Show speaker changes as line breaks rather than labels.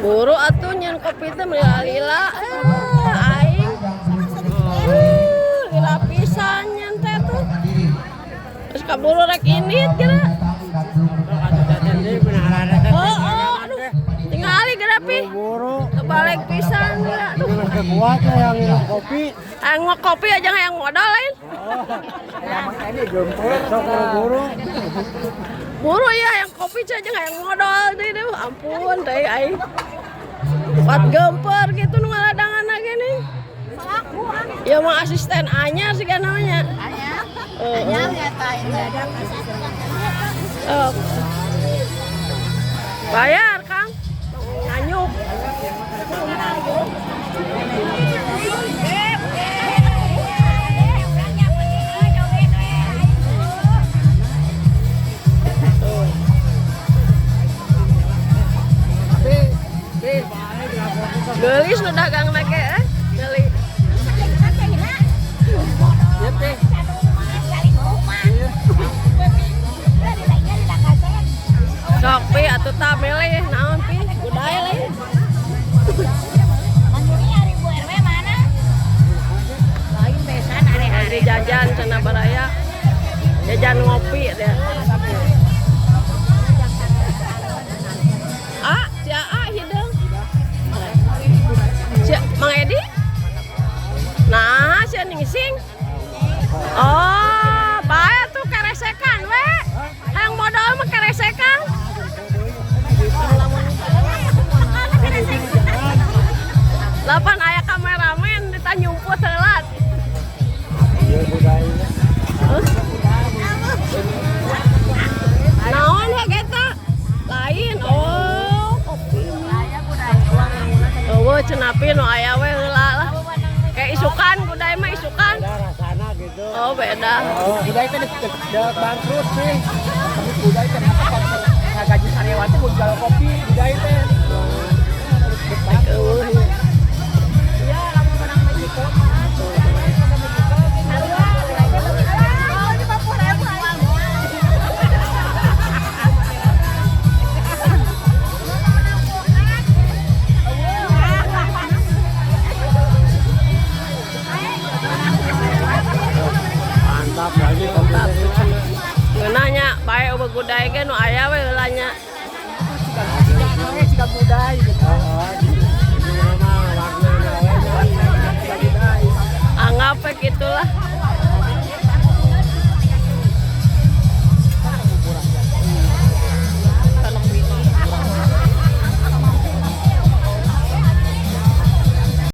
Buru atuh nyeun kopi teh meuli lila. Eh, aing. Lila pisan nyeun teh tuh. Terus kaburu rek indit geura. Oh, aduh. Tingali geura, Pi.
Buru.
Kebalik pisan geura. Aduh.
Kuat ya yang minum kopi.
Hayang mau kopi aja hayang modal lain.
Sok buru.
Buru ya yang kopi aja hayang modal deh deh. Ampun deh aing. Kuat gemper gitu nu ngaladangan gini. Ya mah asisten anyar sih kan namanya. Heeh. Oh. Bayar, Kang. Nganyuk. Geulis nu dagang ge, eh. Geulis.
Ya teh.
Sok, Pi, atuh tah milih naon, Pi? Budaya lain. Lagi jajan cenah baraya. Jajan ngopi deh. Ah, si Aa hideung. Si Mang Edi? Nah, si ningsing. Oh, bae tuh keresekan we. Hayang modal mah keresekan. Lapan aya kameramen ditanyumput heula. Huh? Naon hek eta? Lain. Oh, kopi. Eueuh cenah pi nu aya we heula lah. Kayak isukan budaya mah isukan.
Beda rasana gitu.
Oh, beda.
Oh, budaya teh dek bangkrut sih. Tapi budaya teh apa ngagaji karyawan teh jual kopi.